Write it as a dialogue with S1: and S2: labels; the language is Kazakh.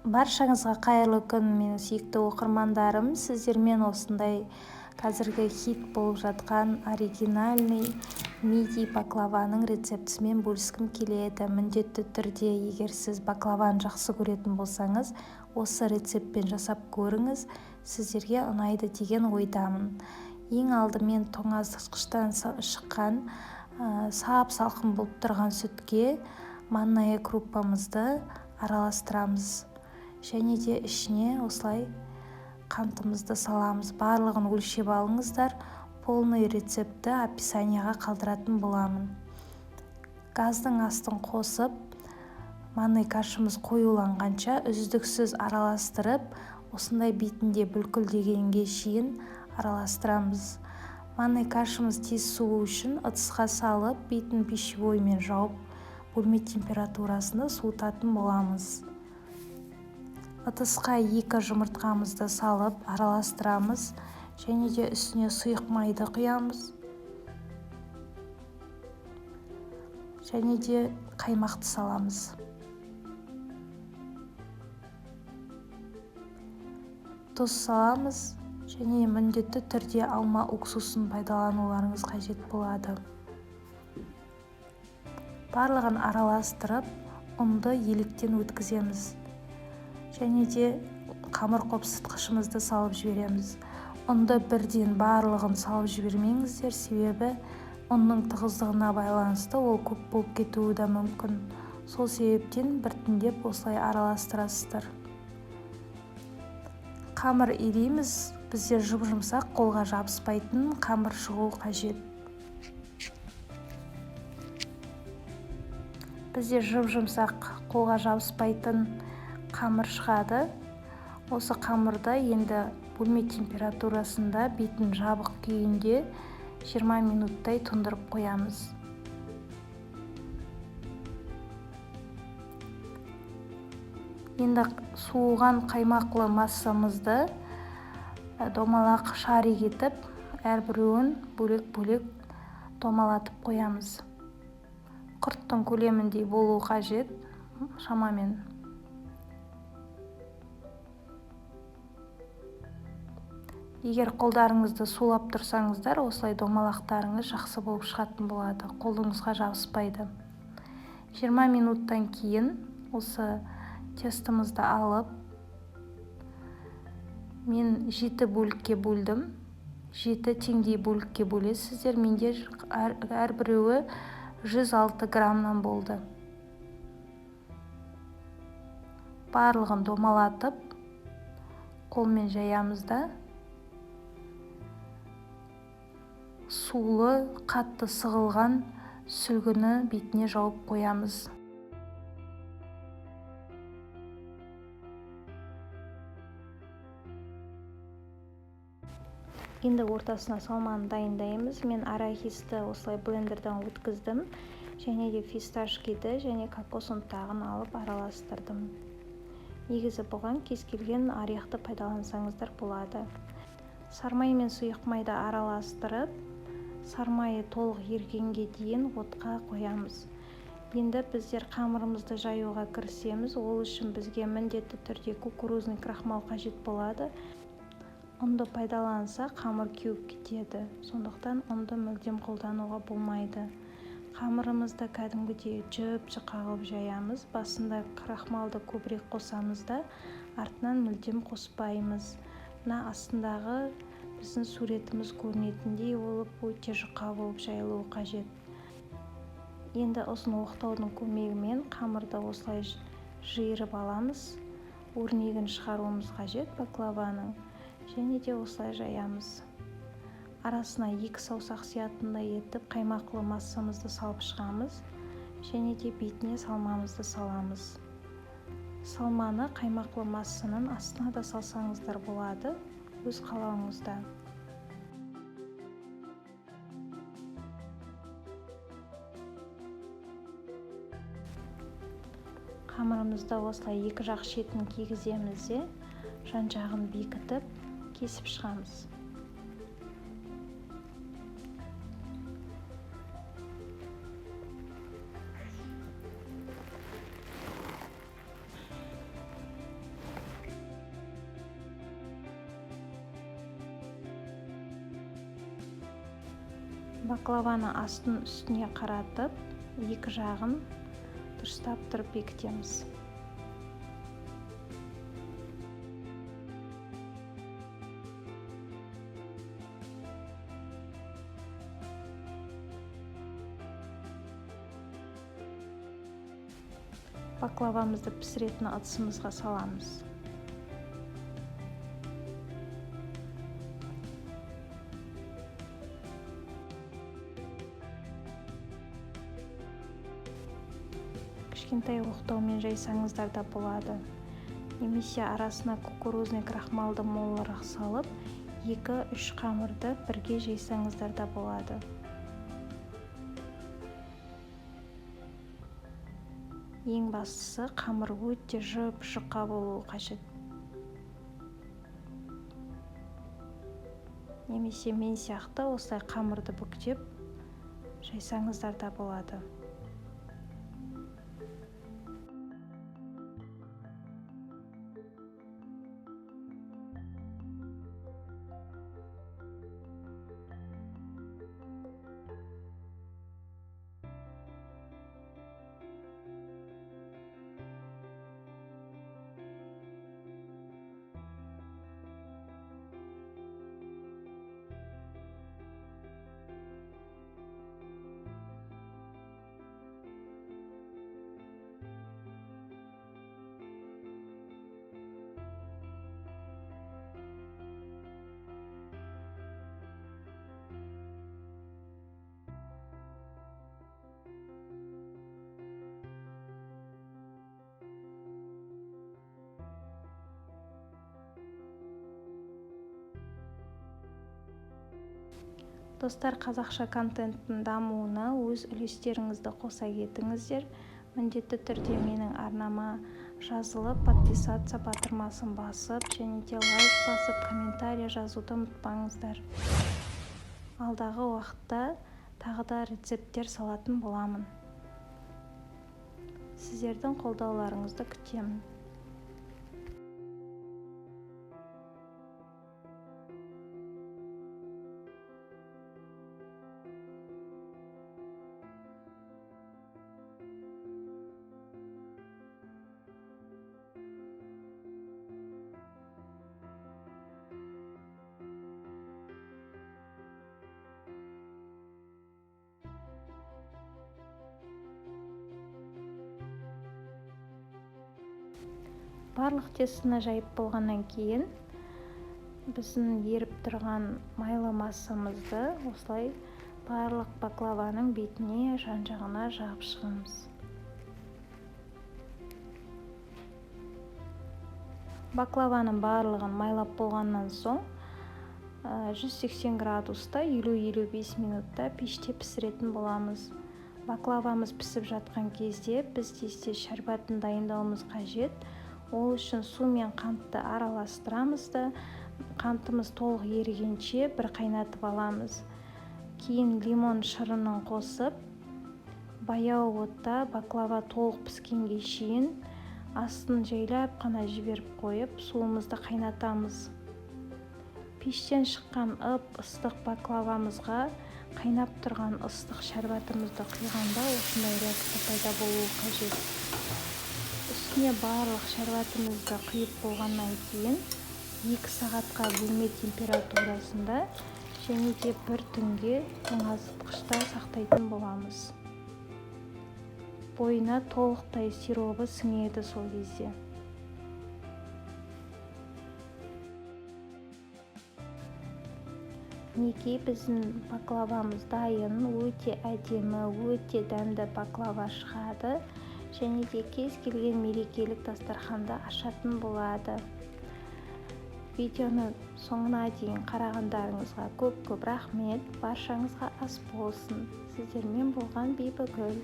S1: Баршаңызға қайырлы күн, менің сүйікті оқырмандарым. Сіздермен осындай қазіргі хит болып жатқан оригинальный миди баклаваның рецептісімен бөліскім келеді. Міндетті түрде, егер сіз баклаваны жақсы көретін болсаңыз, осы рецептпен жасап көріңіз, сіздерге ұнайды деген ойдамын. Ең алдымен тоңазытқыштан шыққан сап-салқын болып тұрған сүтке манная крупамызды араластырамыз. Және де ішіне осылай қантымызды саламыз. Барлығын өлшеп алыңыздар. Полный рецептті описанияға қалдыратын боламын. Газдың астын қосып, манный кашамыз қоюланғанша үздіксіз араластырып, осындай бетінде бүлкілдегенге шейін араластырамыз. Манный кашамыз тез суу үшін ыдысқа салып, бетін пищевоймен жауып, бөлме температурасында суытатын боламыз. Ыдысқа 2 жұмыртқамызды салып араластырамыз, және де үстіне сұйық майды құямыз. Және де қаймақты саламыз. Тұз саламыз және міндетті түрде алма уксусын пайдалануларыңыз қажет болады. Барлығын араластырып, ұнды електен өткіземіз. Және де қамыр қопсытқышымызды салып жібереміз. Ұнды бірден барлығын салып жібермеңіздер, себебі ұнның тығыздығына байланысты ол көп болып кетуі де мүмкін. Сол себептен біртіндеп осылай араластырасыздар. Қамыр илейміз, бізде жұп-жұмсақ, қолға жабыспайтын қамыр шығу қажет. Бізде жұп-жұмсақ, қолға жабыспайтын қамыр шығады. Осы қамырды енді бөлме температурасында бетін жабық күйінде 20 минуттай тұндырып қоямыз. Енді суыған қаймақлы массамызды домалақ шарик етіп, әрбіреуін бөлек-бөлек домалатып қоямыз. Құрттың көлеміндей болуы қажет шамамен. Егер қолдарыңызды сулап тұрсаңыздар, осылай домалақтарыңыз жақсы болып шығатын болады, қолыңызға жабыспайды. 20 минуттан кейін осы тестомызды алып, мен 7 бөлікке бөлдім. 7 теңдей бөлікке бөлесіздер. Менде әрбіреуі 106 граммнан болды. Барлығын домалатып, қолмен жаямыз да, сулы, қатты сығылған сүлгіні бетіне жауып қоямыз. Енді ортасына салманы дайындаймыз. Мен арахисті осылай блендерден өткіздім, және де фисташкиді және кокос ұнтағын алып араластырдым. Негізі бұған кез келген орехты пайдалансаңыздар болады. Сармай мен сұйық майды араластырып, сармайы толық ергенге дейін отқа қоямыз. Енді біздер қамырымызды жаюға кірісеміз. Ол үшін бізге міндетті түрде кукурузный крахмал қажет болады. Ұнды пайдаланса, қамыр кеуіп кетеді. Сондықтан ұнды мүлдем қолдануға болмайды. Қамырымызды кәдімгідей жіп-жұқа қылып жаямыз. Басында крахмалды көбірек қосамыз да, артынан мүлдем қоспаймыз. Мына астындағы біздің суретіміз көрінетіндей болып, өте жұқа болып жайылуы қажет. Енді ұзын оқтаудың көмегімен қамырды осылай жиырып аламыз. Өрнегін шығаруымыз қажет баклаваның. Және де осылай жаямыз. Арасына 2 саусақ сиятындай етіп қаймақлы массамызды салып шығамыз. Және де бетіне салмамызды саламыз. Салманы қаймақлы массаның астына да салсаңыздар болады, өз қалауыңызда. Қамырымызды осылай екі жақ шетін кигіземіз де, жан-жағын бекітіп, кесіп шығамыз. Баклаваны астын үстіне қаратып, екі жағын дұрыстап тұрып бекітеміз. Баклавамызды пісіретін ыдысымызға саламыз. Кішкентай оқтаумен жайсаңыздар да болады. Немесе арасына кукурузный крахмалды молырақ салып, 2-3 қамырды бірге жайсаңыздар да болады. Ең бастысы қамыр өте жұп-жұқа болуы қажет. Немесе мен сияқты осылай қамырды бүктеп жайсаңыздар да болады. Достар, қазақша контенттің дамуына өз үлестеріңізді қоса кетіңіздер. Міндетті түрде менің арнама жазылып, подписаться батырмасын басып, және де лайк басып, комментарий жазуды ұмытпаңыздар. Алдағы уақытта тағы да рецепттер салатын боламын. Сіздердің қолдауларыңызды күтемін. Барлық тестіні жайып болғаннан кейін біздің еріп тұрған майлы массамызды осылай барлық баклаваның бетіне, жан-жағына жағып шығамыз. Баклаваның барлығын майлап болғаннан соң 180 градуста 50-55 минутта пеште пісіретін боламыз. Баклавамыз пісіп жатқан кезде біз тез-тез шәрбатын дайындауымыз қажет. Ол үшін су мен қантты араластырамыз да, қантымыз толық ерігенше бір қайнатып аламыз. Кейін лимон шырынын қосып, баяу отта баклава толық піскенге шейін астын жайлап қана жіберіп қойып, суымызды қайнатамыз. Пештен шыққан ып-ыстық баклавамызға қайнап тұрған ыстық шәрбатымызды құйғанда осындай реакция пайда болуы қажет. Үстіне барлық шәрбатымызды құйып болғаннан кейін 2 сағатқа бөлме температурасында және де бір түнге тоңазытқышта сақтайтын боламыз. Бойына толықтай сиробы сіңеді сол кезде. Мінекей біздің баклавамыз дайын, өте әдемі, өте дәмді баклава шығады. Және де кез келген мерекелік дастарханды ашатын болады. Видеоны соңына дейін қарағандарыңызға көп-көп рахмет. Баршаңызға ас болсын. Сіздермен болған Бибігүл.